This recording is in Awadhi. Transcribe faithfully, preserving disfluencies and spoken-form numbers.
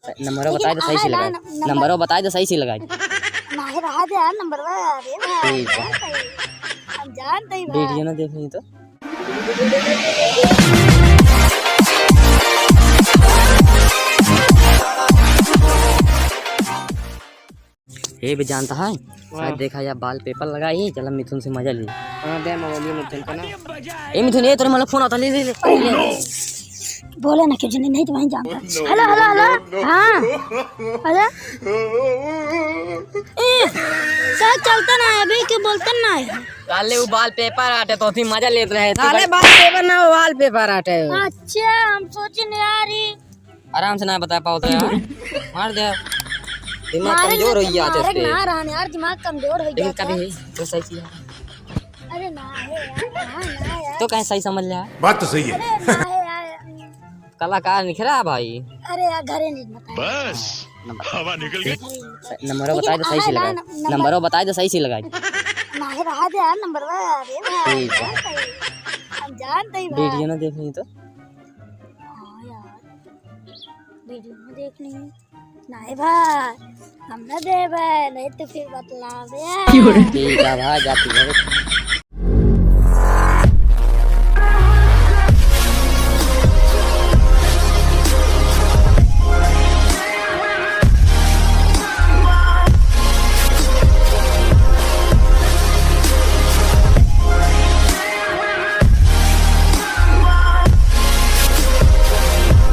नंबरवा बताइ दे, सही से लगाइ। नंबरवा बताइ दे, सही से लगाइ। नाहीं, रहा दे यार नंबरवा। अरे भाई, ठीक बा। हम जानते ही भाई। वीडियो ना देखनी तो। ये भी जानता है, हाँ। शायद देखा या wallpaper लगाई, चला मिथुन से मजा ली। हाँ, दे मोबाइल ये मिथुन का ना। ए मिथुन, ए तोरे मतलब फोन आता, ले, ले, ले। बोले ना क्यों जने, नहीं तो वहीं जानता। हेलो, हेलो, हेलो। हाँ। हेलो। ए, सर चलता ना है अभी, क्यों बोलता ना है? काले वो wallpaper आटे तो थी मजा लेत रहे। साले wallpaper ना, wallpaper आटे। अच्छा, हम सोचे नहीं यार, ये आराम से ना बता पाओ तो यार। मार दे। दिमाग कमजोर होइ गया आज मारे इसके। ना रहन यार, दिमाग कमजोर होइ गया। कभी तो सही चीज है। अरे ना है यार, ना, ना यार। तो कहीं सही समझ लिया। बात तो सही है। अरे ना है यार। कलाकार निखरा भाई। अरे यार, घरे नहीं बता। बस, नंबर। हवा निकल गई। नंबर बताइ दे, सही से लगाइ। नंबर बताइ दे, सही से लगाइ। ना है, रहा दे यार नंबरवा। अरे भाई, ठीक है। हम जानते ही भाई। वीडियो ना देखनी तो। हाँ यार, वीडियो में देख लेंगे। नाहीं भाई, हम ना देबे, नहीं तो फिर बतलावे यार। ठीक है भाई, जाती है।